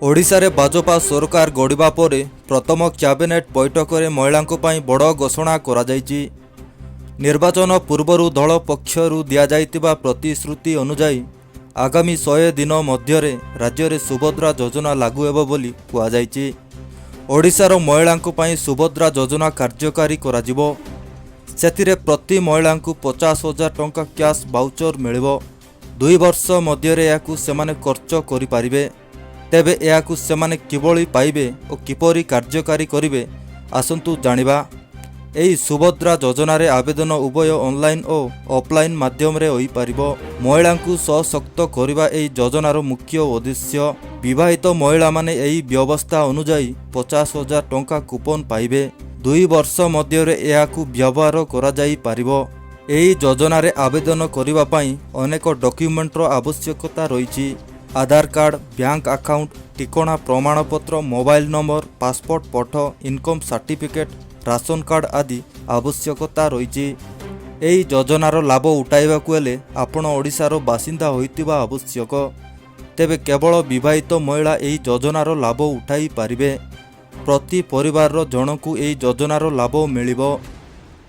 ଓଡ଼ିଶାରେ ଭାଜପା ସରକାର ଗଢ଼ିବା ପରେ ପ୍ରଥମ କ୍ୟାବିନେଟ୍ ବୈଠକରେ ମହିଳାଙ୍କ ପାଇଁ ବଡ଼ ଘୋଷଣା କରାଯାଇଛି। ନିର୍ବାଚନ ପୂର୍ବରୁ ଦଳ ପକ୍ଷରୁ ଦିଆଯାଇଥିବା ପ୍ରତିଶ୍ରୁତି ଅନୁଯାୟୀ ଆଗାମୀ 100 ଦିନ ମଧ୍ୟରେ ରାଜ୍ୟରେ ସୁଭଦ୍ରା ଯୋଜନା ଲାଗୁ ହେବ ବୋଲି କୁହାଯାଇଛି। ଓଡ଼ିଶାର ମହିଳାଙ୍କ ପାଇଁ ସୁଭଦ୍ରା ଯୋଜନା କାର୍ଯ୍ୟକାରୀ କରାଯିବ। ସେଥିରେ ପ୍ରତି ମହିଳାଙ୍କୁ 50,000 ଟଙ୍କା କ୍ୟାଶ୍ ଭାଉଚର ମିଳିବ। 2 ବର୍ଷ ମଧ୍ୟରେ ଏହାକୁ ସେମାନେ ଖର୍ଚ୍ଚ କରିପାରିବେ। ତେବେ ଏହାକୁ ସେମାନେ କିଭଳି ପାଇବେ ଓ କିପରି କାର୍ଯ୍ୟକାରୀ କରିବେ, ଆସନ୍ତୁ ଜାଣିବା। ଏହି ସୁଭଦ୍ରା ଯୋଜନାରେ ଆବେଦନ ଉଭୟ ଅନଲାଇନ୍ ଓ ଅଫଲାଇନ୍ ମାଧ୍ୟମରେ ହୋଇପାରିବ। ମହିଳାଙ୍କୁ ସଶକ୍ତ କରିବା ଏହି ଯୋଜନାର ମୁଖ୍ୟ ଉଦ୍ଦେଶ୍ୟ। ବିବାହିତ ମହିଳାମାନେ ଏହି ବ୍ୟବସ୍ଥା ଅନୁଯାୟୀ 50,000 ଟଙ୍କା କୁପନ୍ ପାଇବେ। 2 ବର୍ଷ ମଧ୍ୟରେ ଏହାକୁ ବ୍ୟବହାର କରାଯାଇପାରିବ। ଏହି ଯୋଜନାରେ ଆବେଦନ କରିବା ପାଇଁ ଅନେକ ଡକ୍ୟୁମେଣ୍ଟର ଆବଶ୍ୟକତା ରହିଛି। ଆଧାର କାର୍ଡ଼, ବ୍ୟାଙ୍କ ଆକାଉଣ୍ଟ, ଠିକଣା ପ୍ରମାଣପତ୍ର, mobile number, passport photo, income certificate, ration card ଆଦି ଆବଶ୍ୟକତା ରହିଛି। ଏହି ଯୋଜନାର ଲାଭ ଉଠାଇବାକୁ ହେଲେ ଆପଣ ଓଡ଼ିଶାର ବାସିନ୍ଦା ହୋଇଥିବା ଆବଶ୍ୟକ। ତେବେ କେବଳ ବିବାହିତ ମହିଳା ଏହି ଯୋଜନାର ଲାଭ ଉଠାଇ ପାରିବେ। ପ୍ରତି ପରିବାରର ଜଣଙ୍କୁ ଏହି ଯୋଜନାର ଲାଭ ମିଳିବ।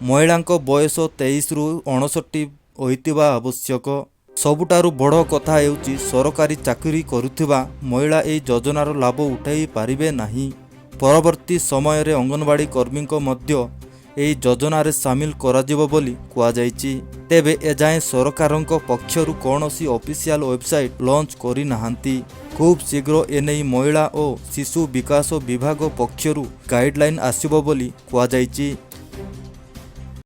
ମହିଳାଙ୍କ ବୟସ 23ରୁ 59 ହୋଇଥିବା ଆବଶ୍ୟକ। ସବୁଠାରୁ ବଡ଼ କଥା ହେଉଛି, ସରକାରୀ ଚାକିରି କରୁଥିବା ମହିଳା ଏହି ଯୋଜନାର ଲାଭ ଉଠାଇ ପାରିବେ ନାହିଁ। ପରବର୍ତ୍ତୀ ସମୟରେ ଅଙ୍ଗନବାଡ଼ି କର୍ମୀଙ୍କ ମଧ୍ୟ ଏହି ଯୋଜନାରେ ସାମିଲ କରାଯିବ ବୋଲି କୁହାଯାଇଛି। ତେବେ ଏଯାଏଁ ସରକାରଙ୍କ ପକ୍ଷରୁ କୌଣସି ଅଫିସିଆଲ ୱେବସାଇଟ୍ ଲଞ୍ଚ କରିନାହାନ୍ତି। ଖୁବ୍ ଶୀଘ୍ର ଏନେଇ ମହିଳା ଓ ଶିଶୁ ବିକାଶ ବିଭାଗ ପକ୍ଷରୁ ଗାଇଡଲାଇନ୍ ଆସିବ ବୋଲି କୁହାଯାଇଛି।